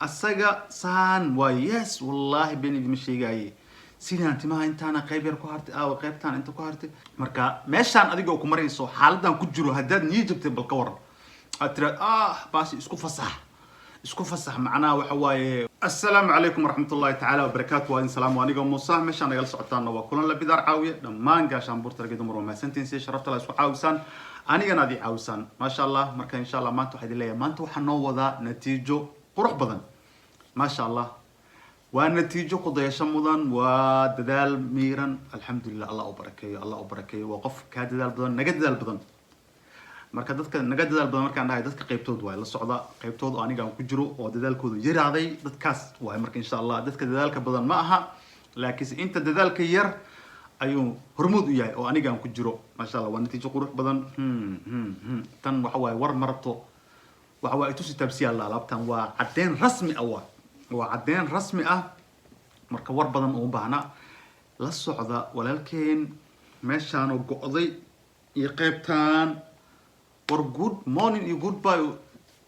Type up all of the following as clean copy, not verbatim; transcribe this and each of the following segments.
Asaga saan waa. Yes, wallaahi been idima sheegaaye. Sidaan timaha intaana qayb yar ku hartay, aawa qaybtaan inta ku hartay. Marka meeshaan adigoo ku marayso xaaladan ku jiro, haddaad niyo jabtay, bal ka waran aad tiraad, "Ah, baasi isku fasax, isku fasax." Macnaha waxa waaye, assalaamu calaykum waraxmatullahi tacaala wabarakaatu. Waa idin salaam, anigoo Muuse. Meeshaan nagala socotaana waa Kulan La Bidaar Caawiye. Dhammaan gaashaanbuurta ragga, dumar, waa mahadsantihiin si sharafta la isku caawisaan, anigana aad ii caawisaan, maasha Allah. Marka insha Allah maanta waxaa idin leeyahay, maanta waxaa noo wadaa natiijo qurux badan, maasha Allah. Waa natiijo ku dayasho mudan, waa dadaal miiran. Alxamdulilah, Allah u barakeeyo, Allah u barakeeyo. Waa qof kaa dadaal badan, naga dadaal badan. Marka dadka naga dadaal badan markaan dhahay, dadka qaybtood waay la socda, qaybtood oo aniga aan ku jiro oo dadaalkoodu yaraaday, dadkaas waay. Marka insha Allah dadka dadaalka badan ma aha, laakiinse inta dadaalka yar ayuu hormuud u yahay oo aniga aan ku jiro. Maasha Allah, waa natiijo qurux badan. Tan waxa waaye, war ma rabto, waxa waaye itusi taabsiya alla. Alaabtan waa caddeyn rasmi ah, waa caddeyn rasmi ah. Marka war badan uma baahna. La socda walaalkeen meeshaanoo go'day iyo qaybtaan. War good morning iyo goodbye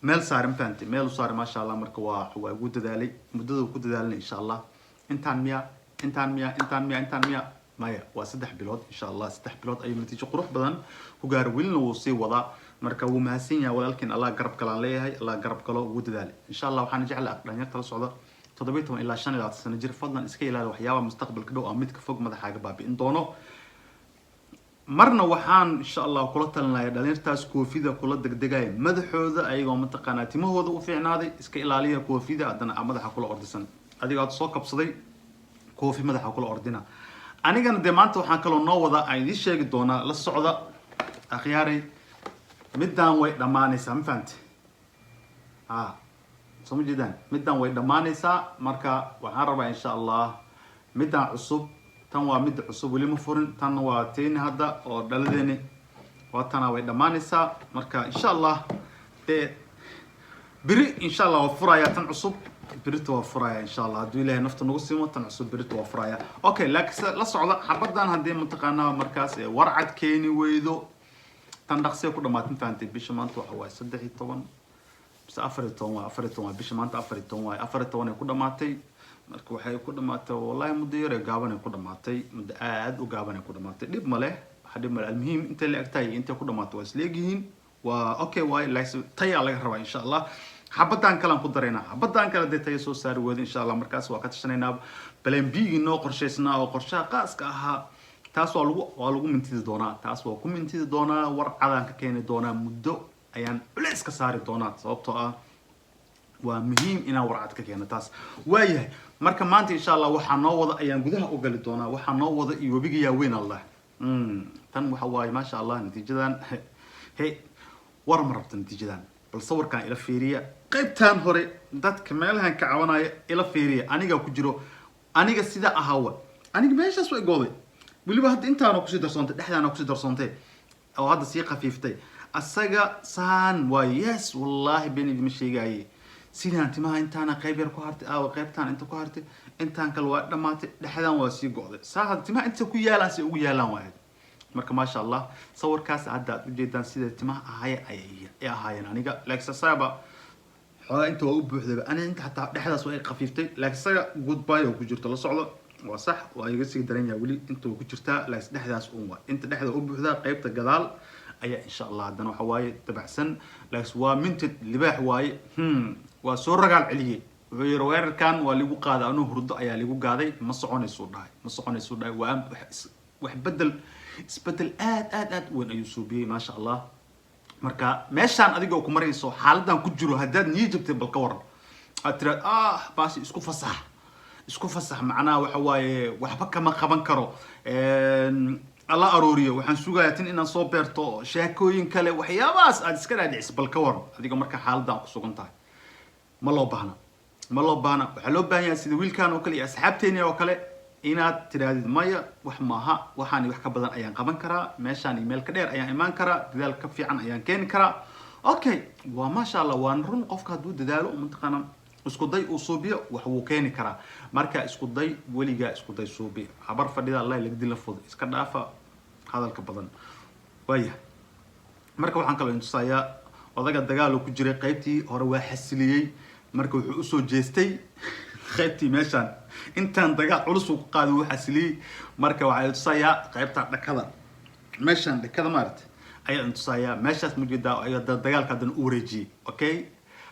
meel saare, ma fahantay? Meel u saare, maasha Allah. Marka waa ugu dadaalay, muddada ku dadaalnay. Insha Allah intaan miya, intaan miya, intaan miya, intaan miya, maya, waa 3 bilood. Insha Allah 3 bilood ayuu natiijo qurux badan ku gaaray, welina wuu sii wadaa. Marka wuu mahadsan yahay walaalkiin, Allah garab galaan leeyahay, Allah garab galo, wuu dadaalay. Insha Allah waxaan jeclaa dhalinyarta la socda 17 ilaa 25 sano jir, fadlan iska ilaali waxyaabaha mustaqbalka dhow ama midka fog madaxaaga baabi'in doono. Marna waxaan insha Allah kula talinaya dhalinyartaas koofida kula degdegaya madaxooda, ayagoo mataqaanaa timahooda u fiicnaaday. Iska ilaaliya koofida haddana aa madaxa kula ordisan. Adigoo aad soo kabsaday, koofi madaxa kula ordina. Anigana dee maanta waxaan kaloo noo wadaa, aan idiin sheegi doonaa, la socda akhyaaray. Midaan way dhammaanaysaa, ma fahamte? Ha, soo ma jeedaan? Midaan way dhammaanaysaa. Marka waxaan rabaa insha Allah midaan cusub. Tan waa midda cusub, weli ma furin. Tan waa teeni hadda oo dhaladeeni waa tana, way dhammaanaysaa. Marka insha Allah dee beri insha Allah waa furaya tan cusub, berito waa furaya insha Allah, hadduu Ilahay nafta nagu simo. Tan cusub berito waa furaya. Okay, laakiin la socda xabadan haddii mataqaanaa markaas warcad keeni weydo, tan dhaqsiya ku dhamaatay, ma fahantay? Bisha maanta waxa waaye 13 mise 14? Waay 14, waay bisha maanta, 14 waay, 14 ay ku dhamaatay. Marka waxay ku dhamaatay, wallahi, muddo yar ee gaaban ay ku dhamaatay, muddo aad u gaaban ay ku dhamaatay. Dhib ma leh, waxa dhib ma leh. Almuhiim intay la egtahay iyo intay ku dhamaatay waa isla egyihiin, waa okay waay. Laakiin tayaa laga rabaa. Insha Allah xabadan kalean ku daraynaa. Xabadan kale dee taya soo saari weydo, insha Allah markaas waa ka tashanaynaa plan B-gii noo qorshaysnaa oo qorshaha qaaska ahaa. Taas waa lagu mintidi doonaa, taas waa ku mintidi doonaa, war cadaan ka keeni doonaa, muddo ayaan culeys ka saari doonaa, sababtoo ah waa muhiim inaan warcad ka keeno taas. Waayahay, marka maanta insha Allah waxaa noo wada ayaan gudaha u gali doonaa. Waxaa noo wada iyo webiga yaa weyn. Allah, tan waxa waaye, maasha Allah, natiijadan he war ma rabta natiijadan. Bal sawirkan ila fiiriya, qaybtan hore dadka meelahan ka cabanaya ila fiiriya. Aniga ku jiro, aniga sida ahawa, aniga meeshaas way gooday. Weliba hadda intaana kusii darsoontay, dhexdaana kusii darsoontay oo hadda sii khafiiftay. Asaga saan waa. Yes, wallaahi been idima sheegaaye. Sidaan timaha intaana qayb yar ku hartay, aawa qaybtaan inta ku hartay, intaan kale waa dhamaatay, dhexdan waa sii go'day. Saa hadda timaha inta ku yaalaan si ugu yaalaan waayd. Marka maasha Allah, sawirkaas hadda aad ujeedaan sida timaha ahaye ayay ay ahaayeen aniga. Laakiin saaba xoogaa inta waa u buuxdayba aniga, inta xataa dhexdaas waa ay khafiiftay, laakiin isaga goodbye oo ku jirto. La socdo, waa sax, waa iga sii daran yahay, weli inta waa ku jirtaa, laakiin dhexdaas un waa inta dhexda u buuxdaa. Qaybta gadaal ayaa insha Allah haddana waxa waaye dabacsan, laakiin waa minted libaax waaye. Waa soo ragaal celiyey. Wuxuu yiri, "Weerarkan waa ligu qaaday, anuu hurdo ayaa ligu gaaday. Ma soconaysuu dhahay, ma soconaysuu dhahay." Waa wax bedel, isbedel aad aad aad u weyn ayuu suubiyey, maasha Allah. Marka meeshaan adigoo ku marayso xaaladan ku jiro, haddaad niyo jabtay, bal ka waran aad tiraad, "Ah, baasi isku fasax, isku fasax." Macnaha waxa waaye, waxba kama qaban karo, alla arooriyo, waxaan sugayaa tin inaan soo beerto, sheekooyin kale, waxyaabahaas aad iska dhaadhicis. Bal ka waran adiga marka xaaladan ku sugan tahay? Ma loo baahna, ma loo baahna. Waxaa loo baahan yahay sida wiilkan oo kale iyo asxaabteeni oo kale inaad tidhaahdid, "Maya, wax maaha, waxaan wax ka badan ayaan qaban karaa, meeshaan iyo meel ka dheer ayaan imaan karaa, dadaal ka fiican ayaan keeni karaa." Okay, waa maasha Allah, waan run. Qofka hadduu dadaalo, mataqaana, isku day uu suubiyo, wax wuu keeni karaa. Marka isku day, weligaa isku day suubi. Habar fadhida Allah laga dila fud, iska dhaafa hadalka badan. Waaya, marka waxaan kaloo intusayaa odaga dagaal uu ku jiray, qaybtii hore waa xasiliyey. Marka wuxuu usoo jeestay qaybtii meeshaan intaan dagaal culus uu ku qaaday, wuu xasiliyey. Marka waxaa tusayaa qaybta dhakada, meeshaan dhakada maaragtay ayaa tusayaa. Meeshaas mujeedaa ayaa dagaalka haddana u wareejiyey. Okay,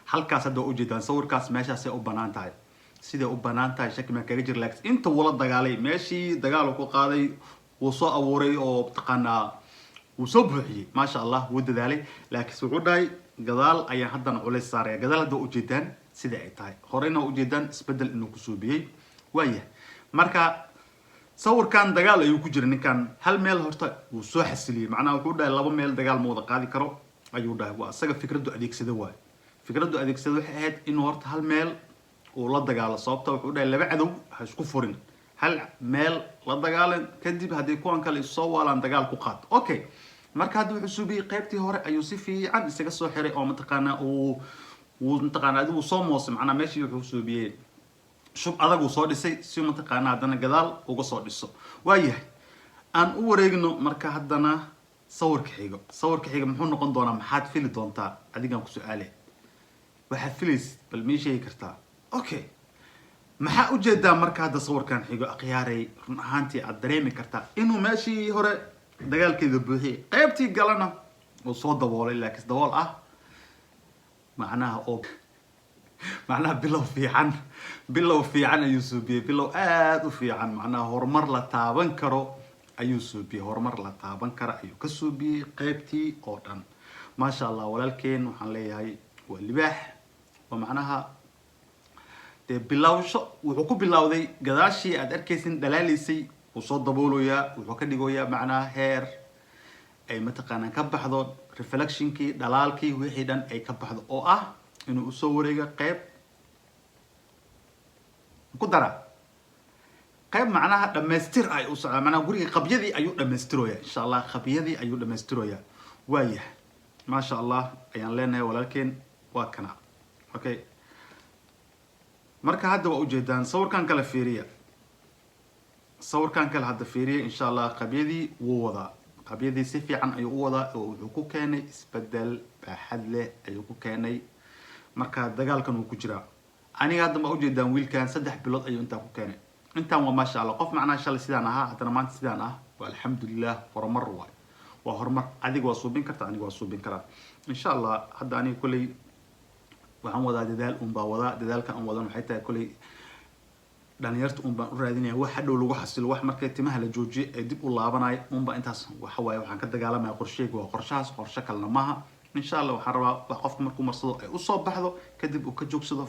halkaas hadda waa ujeedaan sawirkaas, meeshaasay u banaan tahay. Siday u banaan tahay shaki maan kaga jira, laakiin inta wula dagaalay, meeshii dagaal uu ku qaaday, wuu soo abuuray oo mataqaanaa wuu soo buuxiyey. Maasha Allah, wuu dadaalay, laakiinse wuxuu dhahay gadaal ayaan haddana culays saaraya. Gadaal hadda waa ujeedaan sida ay tahay, horeyna waa ujeedaan isbedel inuu ku suubiyey. Waaya, marka sawirkan dagaal ayuu ku jira ninkan. Hal meel horta wuu soo xasiliyey, macnaha wuxuu dhahay laba meel dagaal ma wada qaadi karo ayuu dhahay. Waa isaga fikraddu adeegsada waayo. Fikraddu adeegsada waxay ahayd inuu horta hal meel uu la dagaalo, sababta wuxuu dhahay laba cadow ha isku furin, hal meel la dagaalan, kadib haddii kuwan kale is soo waalaan dagaal ku qaad. Okay, marka hadda wuxuu suubiyey qaybtii hore ayuu si fiican isaga soo xiray oo mataqaanaa uu mataqaanaa adigu soo moosay. Macnaa meeshii wuxuu suubiyey shub adag uu soo dhisay si mataqaanaa haddana gadaal uga soo dhiso. Waayahay, aan u wareegno marka haddana sawirka xigo. Sawirka xiga muxuu noqon doonaa? Maxaad fili doontaa? Adigaan ku su-aale, waxaad filaysid bal mii sheegi kartaa? Okay, maxaa ujeedaa marka hadda sawirkan xigo, akhyaaray? Run ahaantii aad dareemi kartaa inuu meeshii hore dagaalkeeda buuxiyey, qaybtii galana uu soo daboolay, laakiin dabool ah macnaha oo macnaha bilow fiican, bilow fiican ayuu suubiyey, bilow aada u fiican. Macnaha horumar la taaban karo ayuu suubiyey, horumar la taaban karo ayuu ka suubiyey qaybtii oo dhan. Maasha Allah, walaalkeen waxaan leeyahay waa libaax. Waa macnaha dee bilowsho wuxuu ku bilowday gadaashii aad arkaysin dhalaalaysay wuu soo daboolayaa, wuxuu ka dhigoyaa macnaha heer ay mataqaanaa ka baxdo reflectionkii, dhalaalkii, wixii dhan ay ka baxdo, oo ah inuu usoo wareego qeyb ku dara qayb macnaha dhamaystir ay u socdaa. Macnaha guriga qabyadii ayuu dhamaystiroyaa, insha Allah qabyadii ayuu dhamaystiroyaa. Waayahay, maasha Allah ayaan leenahay walaalkeen, waa kana. Okay, marka hadda waa ujeedaan sawirkan kale, fiiriya sawirkan kale hadda fiiriya. Insha Allah qabyadii wuu wadaa, qabyadii si fiican ayuu u wadaa oo wuxuu ku keenay isbedel baaxad leh ayuu ku keenay. Marka dagaalkan wuu ku jiraa. Aniga hadda ma ujeedaan wiilkan 3 bilood ayuu intaa ku keenay. Intaan waa maasha Allah. Qof macnaha shalay sidaan ahaa haddana maanta sidaan ah, waa alxamdulilah, horumar waay, waa horumar. Adiga waa suubin karta, aniga waa suubin karaa, insha Allah. Hadda aniga kolley waxaan wadaa dadaal un baa wadaa. Dadaalka aan wadan waxay tahay kolley dhalinyarta un baan u raadinaya wax hadhow lagu xasilo, wax markay timaha la joojiyo ee dib u laabanayo unba. Intaas waxa waaye waxaan ka dagaalamaya. Qorsheyga waa qorshahaas, qorshe kalena maaha. Insha Allah waxaan rabaa wax qofka markuu marsado ay usoo baxdo, kadib uu ka joogsado,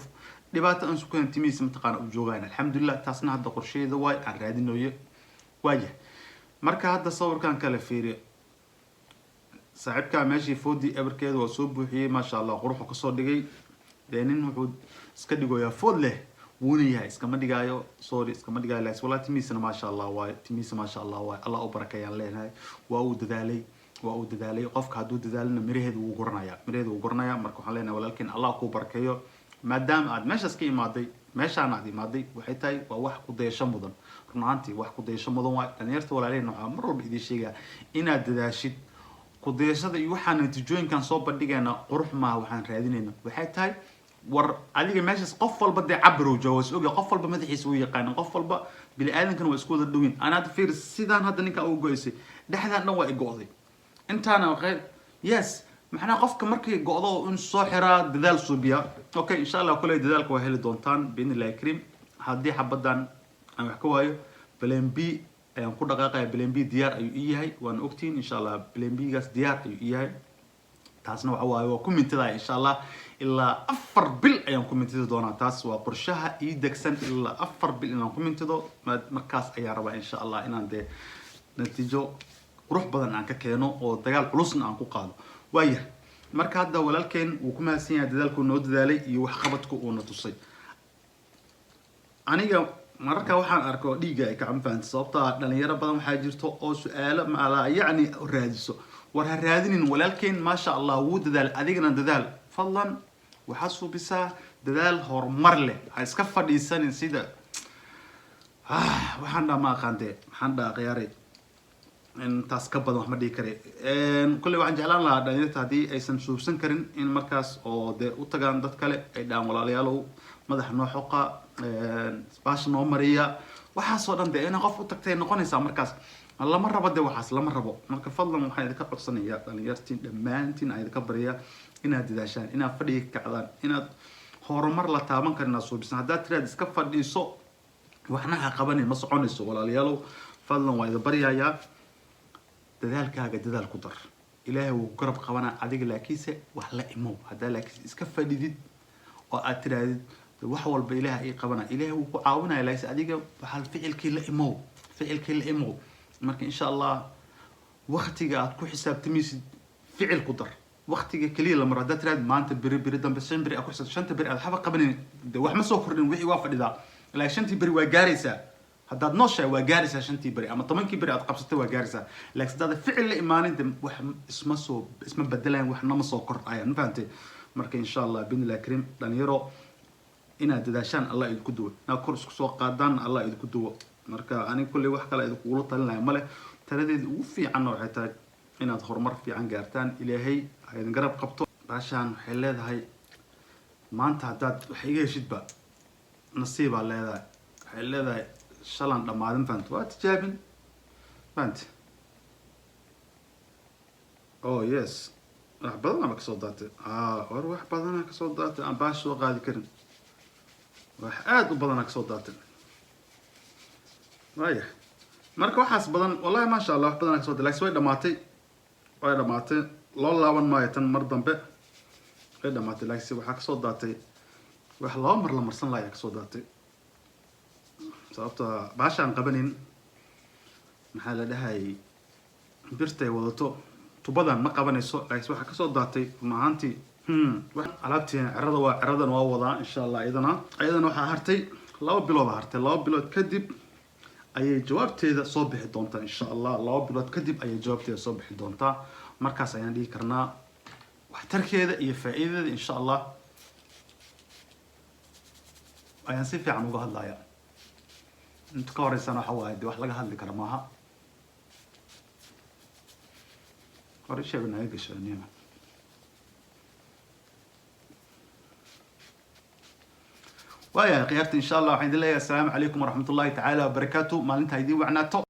dhibaato aan sukayn timihiisa mataqaana u joogaan. Alxamdulilah, taasna hadda qorsheeda waay aan raadinayo. Waaya, marka hadda sawirkan kale fiiriyo. Saaxiibkaa meeshii foodii eberkeeda waa soo buuxiyey, maasha Allah, quruxu kasoo dhigay. Dee nin wuxuu iska dhigoyaa food leh wuuna yahay, iskama dhigaayo, sorry, iskama dhigaayo, laakiin wallahi timihiisana maasha Allah waay, timihiisa maasha Allah waay, Allah u barakeeyaan leenahay. Waa uu dadaalay, waa uu dadaalay. Qofka hadduu dadaalina miraheeda wuu guranaya, miraheeda wuu guranaya. Marka waxaan leenahay walaalkeen Allah kuu barakeeyo, maadaama aad meeshaas ka imaaday, meeshaan aad imaaday. Waxay tahay waa wax ku dayasho mudan, run ahaantii wax ku dayasho mudan waay. Dhalinyarta walaalaheen waxaa mar walba idiin sheegaa inaad dadaashid. Ku dayashada iyo waxaan natiijooyinkan soo bandhigayna qurux maaha, waxaan raadinayna waxay tahay war adiga meeshaas qof walba dee cabir jooga, is ogyahay qof walba, madaxiisa wuu yaqaanin qof walba, bini aadamkana waa isku wada dhowin. Ana hadda fiir sidaan hadda ninkan ugu go-aysay, dhexdaan dhan waa i go'day intaana qayb. Yes, macnaha qofka markay go'do in soo xiraa dadaal suubiya. Okay, insha Allah kuley dadaalka waa heli doontaan biidni illahi kariim. Haddii xabadan aan wax ka waayo, plan B ayaan ku dhaqaaqaya. Plan B diyaar ayuu ii yahay, waana ogtihiin. Insha Allah plan B gaas diyaar ayuu ii yahay. Taasna waxa waaye waa ku mintidaya, insha Allah ilaa 4 bil ayaan ku mintidi doonaa. Taas waa qorshaha ii degsan, ilaa 4 bil inaan ku mintido. Markaas ayaan rabaa insha Allah inaan dee natiijo qurux badan aan ka keeno oo dagaal culusna aan ku qaado. Waaya, marka hadda walaalkeen wuu ku mahadsan yahay dadaalkuu noo dadaalay iyo waxqabadka uuna tusay. Aniga mararka waxaan arko dhiigga ay kacan fahanta, sababta ah dhalinyaro badan waxaa jirto oo su-aalo maalaa yacni raadiso. War ha raadinin. Walaalkeen maasha Allah wuu dadaal, adigana dadaal fadlan. Waxaad suubisaa dadaal horumar leh, ha iska fadhiisanin. Sida waxaan dhaa ma aqaante, maxaan dhaha khiyaaray. Intaas ka badan wax ma dhihi kare. Kolley waxaan jeclaan lahaa dhalinyarta haddii aysan suubsan karin in markaas oo dee u tagaan dad kale, ay dhahaan: "Walaalayaalow, madaxa noo xoqa, baasha noo mariya." Waxaasoo dhan dee inay qof u tagtay noqonaysaa. Markaas lama rabo de, waxaas lama rabo. Marka fadlan waxaan idinka codsanayaa, dhalinyartiin dhammaantiin aan idinka baryaa, inaad dadaashaan, inaad fadhiga kacdaan, inaad horumar la taaban karin inaad suubisaan. Haddaad tiraad iska fadhiiso, waxna ha qabanin, ma soconayso. Walaalayaalow, fadlan waa idin baryayaa, dadaalkaaga dadaal ku dar. Ilaahay wuu garab qabanaa adiga, laakiinse wax la imow. Haddaa laakiinse iska fadhidid oo aad tirahdid wax walba Ilaah ii qabana, Ilaahay wuu ku caawinaya, laakiinse adiga waxaa ficilkii la imow, ficilkii la imow. Marka insha Allah waktiga aad ku xisaabtamaysid ficil ku dar. Waktiga keliya la maro haddaad tirahdid maanta, beri, beri dambe, 5 beri aad ku xisaabto, shanta beri aad waxba qabanin, de wax ma soo kordhin, wixii waa fadhidaa. Laakiin shantii beri waa gaaraysaa. Haddaad nooshahay waa gaaraysaa shantii beri ama 10-kii beri aad qabsatay waa gaaraysaa. Laakiin haddaad ficil la imaanin, de wax isma soo isma bedelayan, waxna ma soo kordhayaan. Ma fahantay? Marka insha Allah bi'idnillahi kariim, dhalinyaro, inaad dadaashaan Allah idinku duwo, inaad kor isku soo qaadaan Allah idinku duwo. Marka aniga kulley wax kale idinkugula talinaya male. Taladeeda ugu fiicanna waxay tahay inaad horumar fiican gaartaan. Ilaahay ha idin garab qabto. Baashaan waxay leedahay maanta haddaad wax iga heshidba nasiibaa leedahay. Waxay leedahay shalan dhammaadin. Fahant? Waa tijaabin. Fahant? Oh yes, wax badanaba kasoo daatay. War wax badanaa kasoo daatay aan baash soo qaadi karin. Wax aada u badanaa kasoo daatay. Waaya, marka waxaas badan, wallahi maasha Allah, wax badanaa kasoo daatay, lakin way dhamaatay, way dhamaatay. Loo laaban maayo tan mar dambe, way dhamaatay. Laakiinse waxaa kasoo daatay wax laba mar la marsan lahaa ayaa kasoo daatay, sababta baashaan qabanin, maxaa la dhahayay, birtay wadato tubadan ma qabanayso. Laakiinse waxaa kasoo daatay run ahaantii alaabtiina cirada waa ciradan waa wadaa insha Allah. Iyadana waxaa hartay 2 bilood hartay. 2 bilood kadib ayay jawaabteeda soo bixi doontaa insha Allah. 2 bilood kadib ayay jawaabteeda soo bixi doontaa. Markaas ayaan dhihi karnaa waxtarkeeda iyo faa'iidadeeda insha Allah ayaan si fiican uga hadlaya. Inta ka horeysana waxa waaye de wax laga hadli kara maaha. Hore sheega naga gasho nima. Waayahay khiyaarta, insha Allah waxaan idin leeyahay asalaamu calaykum waraxmat ullahi tacaala wabarakaatu. Maalinta idiin wacnaato.